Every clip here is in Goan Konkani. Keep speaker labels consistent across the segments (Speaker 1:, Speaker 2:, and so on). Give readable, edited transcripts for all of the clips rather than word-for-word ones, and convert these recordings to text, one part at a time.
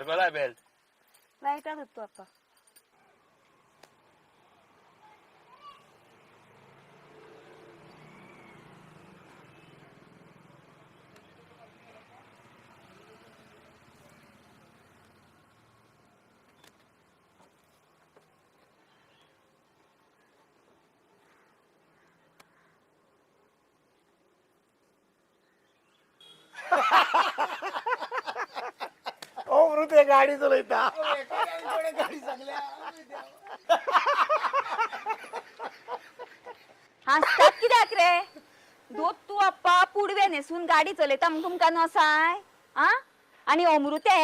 Speaker 1: सारको लाय बेल्ट.
Speaker 2: लायता दत्तू आप्पा.
Speaker 3: अमृते गाडी चलयता.
Speaker 4: गाडी सांगल्या.
Speaker 2: हांसतात कित्याक रे? दत्तू आप्पा पुडवे न्हेसून गाडी चलयता म्हूण तुमकां नसाय आ? आनी अमृते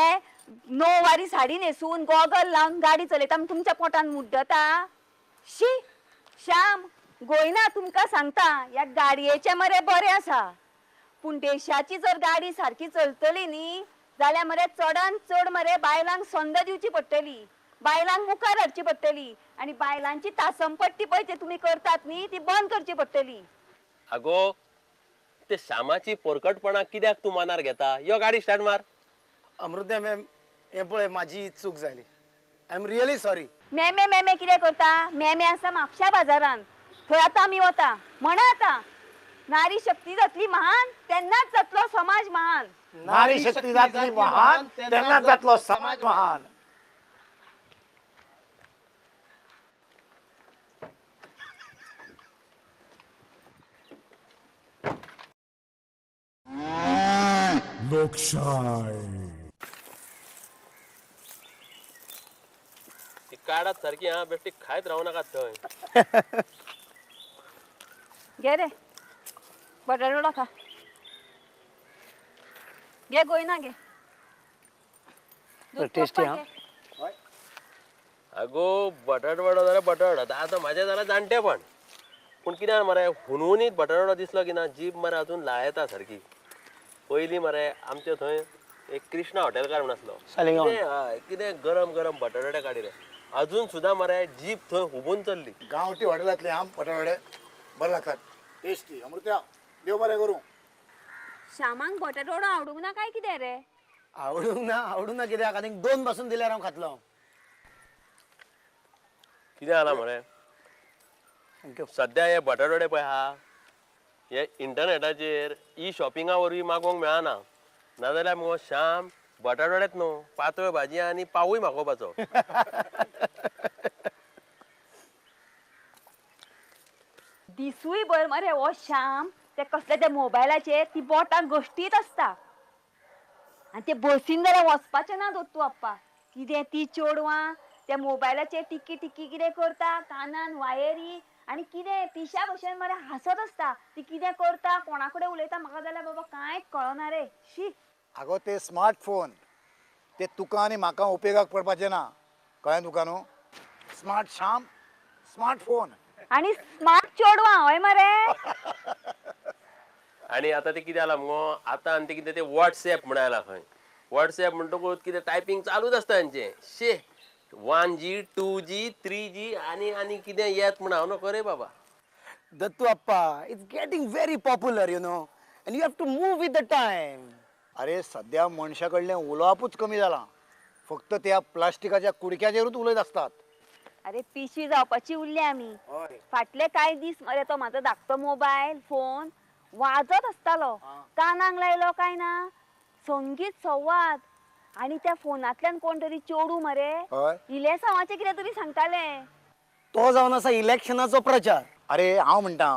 Speaker 2: णव वारी साडी न्हेसून गॉगल लावन गाडी चलयता म्हूण तुमच्या पोटान मुड्डता? शी श्याम गोयना तुमकां सांगता, ह्या गाडयेचें मरे बरें आसा, पूण देशाची जर गाडी सारकी चलतली न्ही जाल्यार मरे चडान चड मरे बायलांक संद दिवची पडटली, बायलांक मुखार हाडची पडटली आनी बायलांची तासमपट्टी पळय ते तुमी करतात न्ही ती बंद करची पडटली.
Speaker 1: आगो ते श्यामाची पोरकटपणा कित्याक तूं मनार घेता? यो गाडी स्टार्ट मार.
Speaker 4: अमृता मॅम, हें पळय म्हाजी चूक जाली. I am really sorry.
Speaker 2: मेमे मेमे कितें करता? मेमे आसा म्हापशा बाजारान, थंय आतां आमी वता. म्हणा आतां नारी शक्ती जातली महान तेन्नाच जातलो समाज महान.
Speaker 3: नारी शक्ती जातली महान तेन्नाच जातलो समाज महान.
Speaker 5: लोकशाय
Speaker 1: ती काडात सारकी. हा बेश्टी खायत रावू नाका थंय.
Speaker 2: घे रे बटाटवडो खा. घे गोयना घे.
Speaker 4: टेस्टी हा.
Speaker 1: अगो बटाटवडो जाल्यार बटाटवडो आतां म्हाजें जाल्यार जाणटेपण, पूण कितें मरे हुनहुनीत बटाटवडो दिसलो की ना जीब मरे अजून लायता सारकी. पयलीं मरे आमचे थंय एक कृष्णा हॉटेलकार म्हूण आसलो, हय कितें गरम गरम बटाटवडे काडी रे, अजून सुद्दां मरे जीप थंय हुबून चल्ली.
Speaker 3: गांवठी हॉटेलांतले आम बटाटवडे बरे लागतात, टेस्टी. अमृत्या देव बरें करूं.
Speaker 2: श्यामाक बटाटवडो आवडूंक ना काय कितें रे?
Speaker 4: आवडूंक ना, आवडूंक ना कित्याक? आनीक दोन पासून दिल्यार हांव खातलो.
Speaker 1: कितें जालां मरे सद्या हे बटाटवडे पळय आहा हे इंटरनेटाचेर ई शॉपिंगा वरवीं मागोवंक मेळना, नाजाल्यार मुगो श्याम बटाटवडेच न्हू पातळ भाजी आनी पावूय मागोवपाचो.
Speaker 2: दिसूय भर मरे हो श्याम ते कसले त्या मोबायलाचेर ती बोटां घश्टीत आसता आनी ते बसीन जाल्यार वचपाचें ना दत्तू आप्पा. कितें ती चेडवां त्या मोबायलाचेर टिकी टिकी कितें करता, कानान वायरी आनी कितें पिशा भशेन मरे हांसत आसता. ती कितें करता कोणा कडेन उलयता म्हाका जाल्यार बाबा कांयच कळना रे. शी
Speaker 3: आगो ते स्मार्टफोन ते तुका आनी म्हाका उपयोगाक पडपाचें ना, कळ्ळें तुका न्हू? स्मार्ट श्याम स्मार्टफोन
Speaker 2: आनी स्मार्ट चेडवां हय मरे.
Speaker 1: आनी आतां ते कितें जालां मुगो, आतां आनी ते कितें ते वॉट्सएप म्हण आयला खंय. वॉट्सएप म्हणटकूच कितें टायपींग चालूच आसता तेंचें. शे 1G 2G 3G आनी आनी कितें येत म्हण हांव नको रे बाबा.
Speaker 4: Dattu Appa, it's getting very popular you know, and you have to move with the time.
Speaker 3: अरे सद्या मनशा कडलें उलोवपूच कमी जालां, फक्त त्या प्लास्टिकाच्या कुडक्याचेरूच उलयत आसतात.
Speaker 2: अरे पिशी जावपाची उरल्या आमी. फाटले कांय दीस मरे तो म्हाजो धाकटो मोबायल फोन वाजत आसतालो, कानाक लायलो काय ना संगीत संवाद, आनी त्या फोनांतल्यान कोण तरी चेडूं मरे इलेसांवाचें कितें तरी सांगताले.
Speaker 4: तो जावन आसा इलेक्शनाचो प्रचार.
Speaker 3: अरे हांव म्हणटा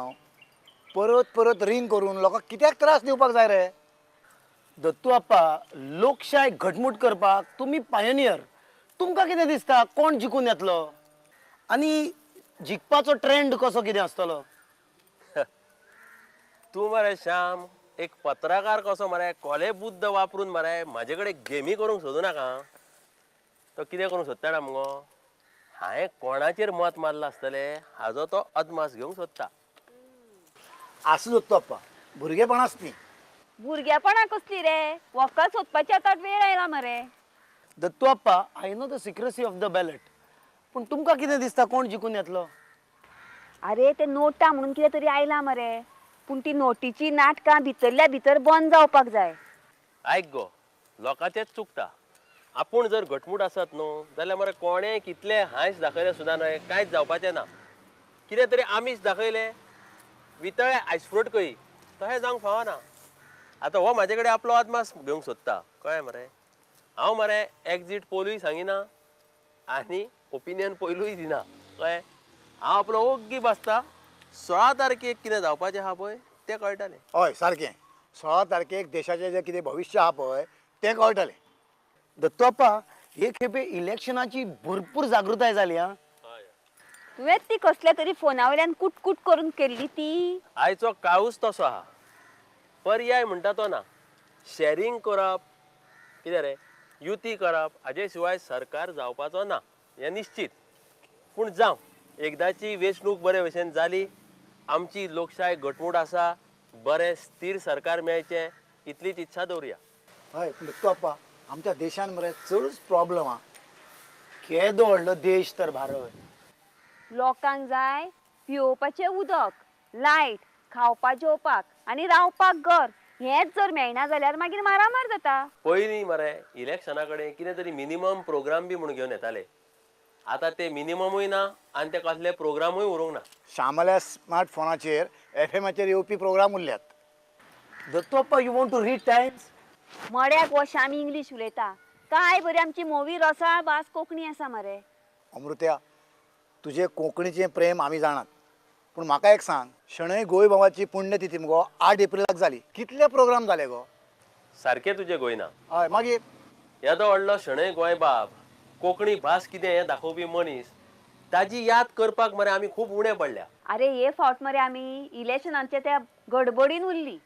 Speaker 3: परत परत रिंग करून लोकांक कित्याक त्रास दिवपाक जाय रे?
Speaker 4: दत्तू आप्पा, लोकशाय घटमूट करपाक तुमी पायोनियर. तुमकां कितें दिसता कोण जिखून येतलो आनी जिखपाचो ट्रेंड कसो कितें आसतलो?
Speaker 1: तूं मरे श्याम एक पत्रकार कसो मरे कोले बुद्द वापरून मरे म्हाजे कडेन गेमी करूंक सोदू नाका. तो कितें करूंक सोदता मुगो, हांवें कोणाचेर मत मारलां आसतलें हाजो तो अदमास घेवंक सोदता.
Speaker 3: आसूं दत्तू आप्पा, भुरगेपणाच ती.
Speaker 2: भुरगेपणां कसली रे, वखद सोदपाची आतां वेळ आयला मरे.
Speaker 4: Dattu Appa, I know the secrecy of the ballot, पूण तुमकां कितें दिसता कोण जिखून येतलो?
Speaker 2: अरे ते नोटा म्हणून कितें तरी आयला मरे, पूण ती नोटीची नाटकां भितरल्या भितर बंद जावपाक जाय.
Speaker 1: आयक गो, लोकांचेच चुकता. आपूण जर घटमूट आसत न्हू जाल्यार मरे कोणें कितले हांयस दाखयले सुद्दां न्हय कांयच जावपाचें ना. कितें तरी आमीच दाखयले वितळे आयसफ्रूट कही तशें जावंक फावना. आतां हो म्हाजे कडेन आपलो आदमास घेवंक सोदता, कळ्ळें मरे? हांव मरे एक्झीट पोलूय सांगिना आनी ओपिनियन पयलूय दिना, कळ्ळें? हांव आपलो ओग्गी बसता. 16 तारखेक कितें जावपाचें आहा पळय तें कळटलें.
Speaker 3: हय सारकें, 16 तारखेक देशाचें जें कितें भविश्य आहा पळय तें कळटलें.
Speaker 4: दत्तू आप्पा, हे खेपे इलेक्शनाची भरपूर जागृताय जाली. हा,
Speaker 2: तुवें ती कसल्या तरी फोना वयल्यान कुटकुट करून केल्ली ती.
Speaker 1: आयचो काळूच तसो आहा, पर्याय म्हणटा तो ना. शॅरिंग करप कितें रे, युती करप, हाजे शिवाय सरकार जावपाचो ना हें निश्चीत. पूण जावं, एकदांची वेंचणूक बरे भशेन जाली, आमची लोकशाय घटमूट आसा, बरें स्थिर सरकार मेळचें इतलीच इत्सा दवरुया.
Speaker 3: हय पूण दत्तू आप्पा, आमच्या देशान मरे चडूच प्रॉब्लम आहा.
Speaker 4: केदो व्हडलो देश तर भारत.
Speaker 2: लोकांक जाय पिवपाचें उदक, लायट, खावपा जेवपाक आनी रावपाक घर. हेंच जर मेळना जाल्यार मागीर मारामार जाता.
Speaker 1: पयलीं मरे इलेक्शना कडेन कितें तरी मिनिमम प्रोग्राम बी म्हूण घेवन येताले, आतां ते मिनिममूय ना आनी ते कसले प्रोग्रामूय उरूंक ना.
Speaker 3: श्यामल्या स्मार्ट फोनाचेर एफएमाचेर येवपी प्रोग्राम उरल्यात.
Speaker 4: दत्तू आप्पा, you want to read Times?
Speaker 2: मड्याक हो श्याम इंग्लीश उलयता. काय बरी आमची मोवी रसाळ भास कोंकणी आसा मरे.
Speaker 3: अमृत्या, तुजें कोंकणीचें प्रेम आमी जाणात, पूण म्हाका एक सांग, शणै गोंयबाबाची पुण्यतिथी मुगो 8 एप्रिलाक जाली, कितले प्रोग्राम जाले गो?
Speaker 1: सारकें तुजें गोयना.
Speaker 3: हय मागीर
Speaker 1: येदो व्हडलो शणै गोंयबाब, कोंकणी भास कितें हें दाखोवपी मनीस, ताजी याद करपाक मरे आमी खूब उणें पडल्या.
Speaker 2: अरे हे फावट मरे आमी इलेक्शनाच्या त्या गडबडीन उरली,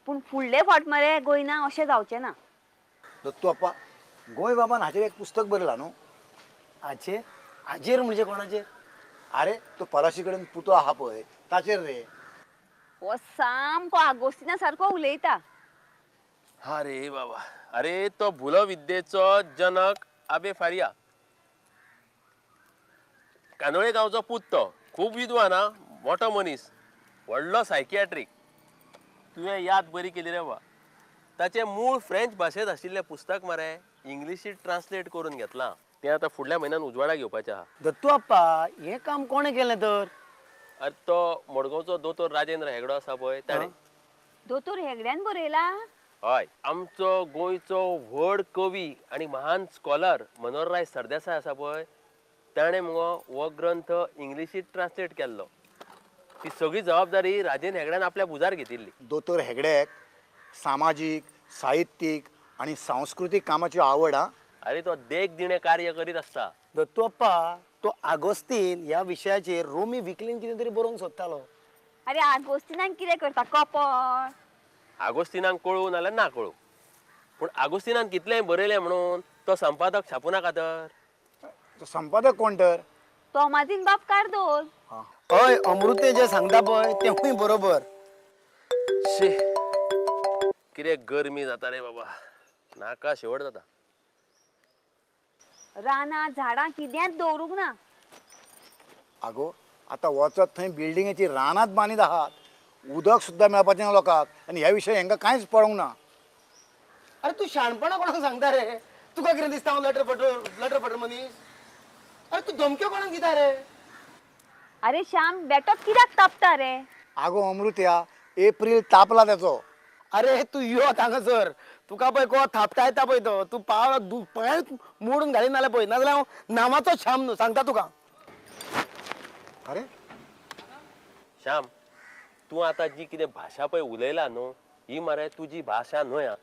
Speaker 2: पूण फुडले फावट मरे गोयना अशें जावचें ना.
Speaker 3: दत्तू आप्पा, गोंयबाबान हाचेर एक पुस्तक बरयलां न्हू?
Speaker 4: हाचेर? हाचेर म्हणजे कोणाचेर?
Speaker 3: अरे तो पराशी कडेन पुतो आहा पळय ताचेर रे.
Speaker 2: हो सामको आगोस्तिना सारको उलयता.
Speaker 1: अरे बाबा, अरे तो भुलो विद्येचो जनक आबे फारिया, कांदोळे गांवचो पूत तो, खूब विद्वान हा, मोठो मनीस, व्हडलो सायकियाट्रीक. तुवें याद बरी केली रे बाबा. ताचें मूळ फ्रेंच भाशेंत आशिल्लें पुस्तक मरे इंग्लिशींत ट्रान्सलेट करून घेतलां, तें आतां फुडल्या म्हयन्यान उजवाडा घेवपाचें आहा.
Speaker 4: दत्तू आप्पा, हें काम कोणें केलें तर?
Speaker 1: अरे तो मडगांवचो दोतोर राजेंद्र हेगडो आसा पळय ताणें.
Speaker 2: दोतोर हेगड्यान बरयला?
Speaker 1: हय, आमचो गोंयचो व्हड कवी आनी महान स्कॉलर मनोहरराय सरदेसाय आसा पळय ताणें मुगो हो ग्रंथ इंग्लिशींत ट्रान्सलेट केल्लो. ती सगळी जबाबदारी राजेंद्र हेगड्यान आपल्या भुजार घेतिल्ली.
Speaker 3: दोतोर हेगड्याक सामाजीक, साहित्यीक आनी सांस्कृतीक कामाची आवड हा.
Speaker 1: अरे तो देख दिणें कार्य करीत आसता.
Speaker 4: दत्तू आप्पा, तो आगोस्तीन ह्या विशयाचेर रोमी विकलीन कितें तरी बरोवंक सोदतालो.
Speaker 2: अरे आगोस्तीनाक कितें करता कपळ?
Speaker 1: आगोस्तीनाक कळूं नाल्यार ना कळूं, पूण आगोस्तीनान कितलेंय बरयलें म्हणून तो संपादक छापूं नाका तर?
Speaker 3: तो संपादक कोण तर?
Speaker 2: तोमाजीन बाब कार्दोज.
Speaker 4: हय, अमृतें जें सांगता पळय तेंवूय बरोबर.
Speaker 1: शी, कितें गरमी जाता रे बाबा, नाका शेवट जाता.
Speaker 2: रानां झाडां कितेंच दवरूंक ना.
Speaker 3: आगो आतां वचत थंय बिल्डिंगेची रानांत बांदीत आहात, उदक सुद्दां मेळपाचें ना लोकांक, आनी ह्या विशय हांकां कांयच पळोवंक ना.
Speaker 4: अरे तूं शाणपणां कोणाक सांगता रे? तुका कितें दिसता हांव लटर पटर लटर पटर मनीस? अरे तूं धमक्यो कोणाक दिता रे?
Speaker 2: अरे श्याम, बेटोच कित्याक तापता रे?
Speaker 3: आगो अमृत्या, एप्रील तापला तेचो.
Speaker 4: अरे तूं यो हांगासर, तुका पळय को थापटा येता पळय तो, तूं पावला पांयच मोडून घाली नाल्यार पळय, नाजाल्यार हांव नांवाचो श्याम न्हू सांगता तुका.
Speaker 3: अरे
Speaker 1: श्याम, तूं आतां जी कितें भाशा पळय उलयला न्हू, ही मरे तुजी भाशा न्हय.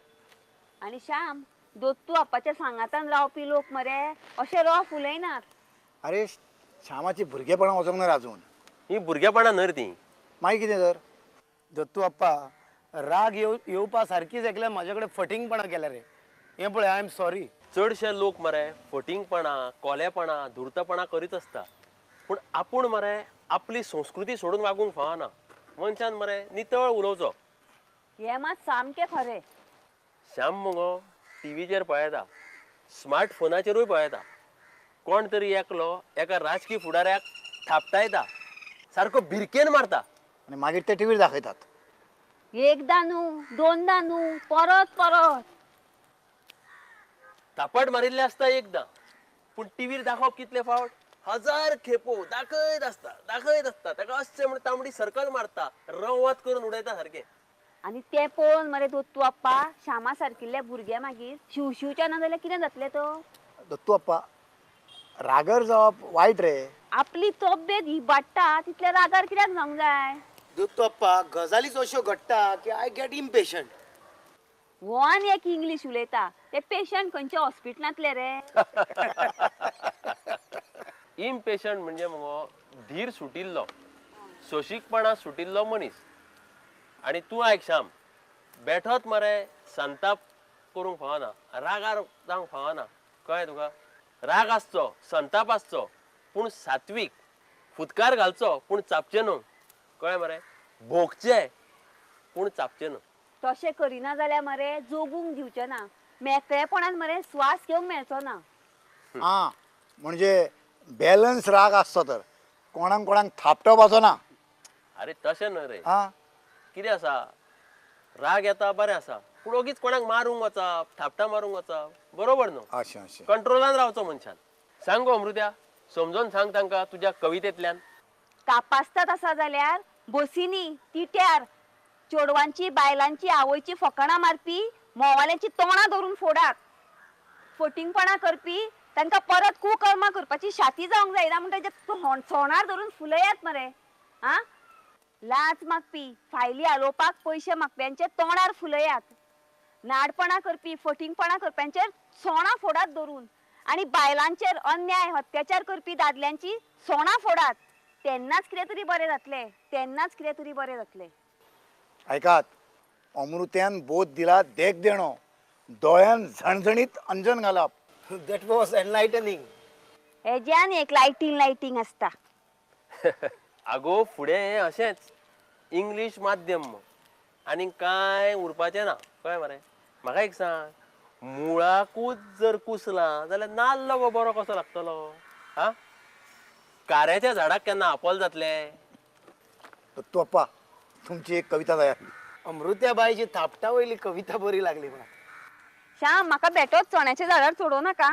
Speaker 2: आनी श्याम, दत्तू आप्पाच्या सांगातान रावपी लोक मरे अशे रफ उलयनात.
Speaker 3: अरे श्यामाची भुरगेपणां वचोंक ना अजून.
Speaker 1: ही भुरगेपणां न्हय ती.
Speaker 3: मागीर कितें तर?
Speaker 4: दत्तू आप्पा, राग येवपा सारकीच एकल्यान म्हाजे कडेन फटींगपणां केल्या रे. हें पळय, I am sorry.
Speaker 1: चडशे लोक मरे फटींगपणां, कोलेपणां, धूर्तपणां करीत आसता, पूण आपूण मरे आपली संस्कृती सोडून वागूंक फावना. मनशान मरे नितळ उलोवचो.
Speaker 2: हें मात सामकें खरें.
Speaker 1: श्याम मुगो टीव्हीचेर पळयता, स्मार्ट फोनाचेरूय पळयता, कोण तरी एकलो एका राजकी फुडाऱ्याक थापटायता, सारको भिरकेन मारता
Speaker 3: आनी मागीर ते टीव्हीर दाखयतात.
Speaker 2: एकदां न्हू, दोनदां न्हू, परत परत.
Speaker 1: थापट मारिल्लें आसता एकदां, पूण टिवीर दाखोवप कितले फावट, 1000 खेपो दाखयत आसता दाखयत आसता. ताका अशें म्हण तांबडी सर्कल मारता, रवात करून उडयता सारकें.
Speaker 2: आनी तें पळोवन मरे दत्तू आप्पा श्यामा सारकिल्ले भुरगे मागीर शिवशिवच्या ना जाल्यार कितें जातलें तो?
Speaker 3: दत्तू आप्पा रागर जावप वायट रे.
Speaker 2: आपली तब्येत इबाडटा तितल्या रागार कित्याक जावंक जाय?
Speaker 4: दत्तू आप्पा गजालीच अश्यो घडटा की I get impatient.
Speaker 2: हो आनी एक इंग्लीश उलयता, ते पेशंट खंयच्या हॉस्पिटलांतले रे?
Speaker 1: इम्पेशंट म्हणजे मगो धीर सुटिल्लो, सोशीकपणा सुटिल्लो मनीस. आनी तूं आयक श्याम, बेठोच मरे संताप करूंक फावना, रागार जावंक फावना, कळ्ळें तुका? राग आसचो, संताप आसचो, पूण सात्वीक. फुतकार घालचो पूण चापचें न्हू, कळ्ळें मरे? भोगचें पूण चापचें न्हू.
Speaker 2: तशें करिना जाल्यार मरे जोगूंक दिवचें ना, मेकळेपणान मरे स्वास घेवंक मेळचो ना.
Speaker 3: आं म्हणजे बॅलन्स राग आसचो तर कोणाक कोणाक थापटपाचो ना.
Speaker 1: अरे तशें न्हय रे,
Speaker 3: आं
Speaker 1: कितें आसा, राग येता बरें आसा, पूण ओगीच कोणाक मारूंक वचप, थापटां मारूंक वचप बरोबर न्हू.
Speaker 3: अशें अशें
Speaker 1: कंट्रोलान रावचो मनशान. सांग गो अमृत्या, समजून सांग तांकां तुज्या कवितेंतल्यान.
Speaker 2: कापास्तात आसा जाल्यार बसींनी तिट्यार चेडवांची बायलांची आवयची फकाणां मारपी मोवाल्यांची तोंडां धरून फोडात. फटींगपणां करपी तांकां परत कुकर्मां करपाची शाती जावंक जायना म्हण तांच्या सोणार धरून फुलयात मरे. आं लांच मागपी, फायली हालोवपाक पयशे मागप्यांचे तोंडार फुलयात. नाडपणां करपी, फटींगपणां करप्यांचेर सोणां फोडात धरून. आनी बायलांचेर अन्याय अत्याचार करपी दादल्यांची सोणां फोडात. तेन्नाच कितें तरी बरें जातलें, तेन्नाच कितें तरी बरें जातलें.
Speaker 3: आयकात, अमृत्यान बोध दिला देख देणो, दोळ्यान झणझणीत अंजन घालप.
Speaker 4: That was enlightening.
Speaker 2: हेज्यान एक लायटींग लायटींग आसता.
Speaker 1: आगो फुडें हें अशेंच इंग्लीश माध्यम आनी कांय उरपाचें ना, कळ्ळें मरे? म्हाका एक सांग, मुळाकूच जर कुसलां जाल्यार नाल्ल गो बरो कसो लागतलो? आं काऱ्याच्या झाडाक केन्ना आपोल जातलें?
Speaker 3: दत्तू आप्पा तुमची एक कविता जाय आसली.
Speaker 4: अमृत्याबाईची थापटा वयली कविता बरी लागली म्हाका.
Speaker 2: श्याम म्हाका बेठोच चण्याच्या झाडार चडोवं नाका.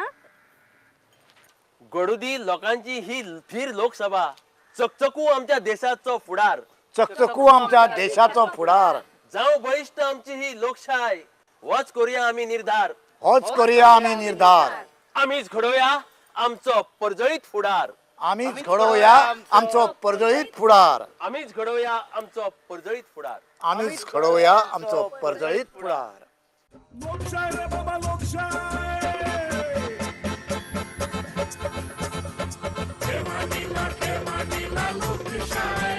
Speaker 1: घडुदी लोकांची ही थीर लोकसभा, चकचकू आमच्या देशाचो फुडार,
Speaker 3: चकचकू आमच्या देशाचो फुडार,
Speaker 1: जावं बळिश्ट आमची ही लोकशाय, होच करुया आमी निर्धार,
Speaker 3: होच करुया आमी निर्धार,
Speaker 1: आमीच घडोवया आमचो परजळीत फुडार,
Speaker 3: आमीच घडोवया आमचो परजळीत फुडार,
Speaker 1: आमीच घडोवया आमचो परजळीत फुडार,
Speaker 3: आमीच घडोवया आमचो परजळीत फुडार.
Speaker 5: लोकशाय रे बाबा लोकशाय, लोकशाय.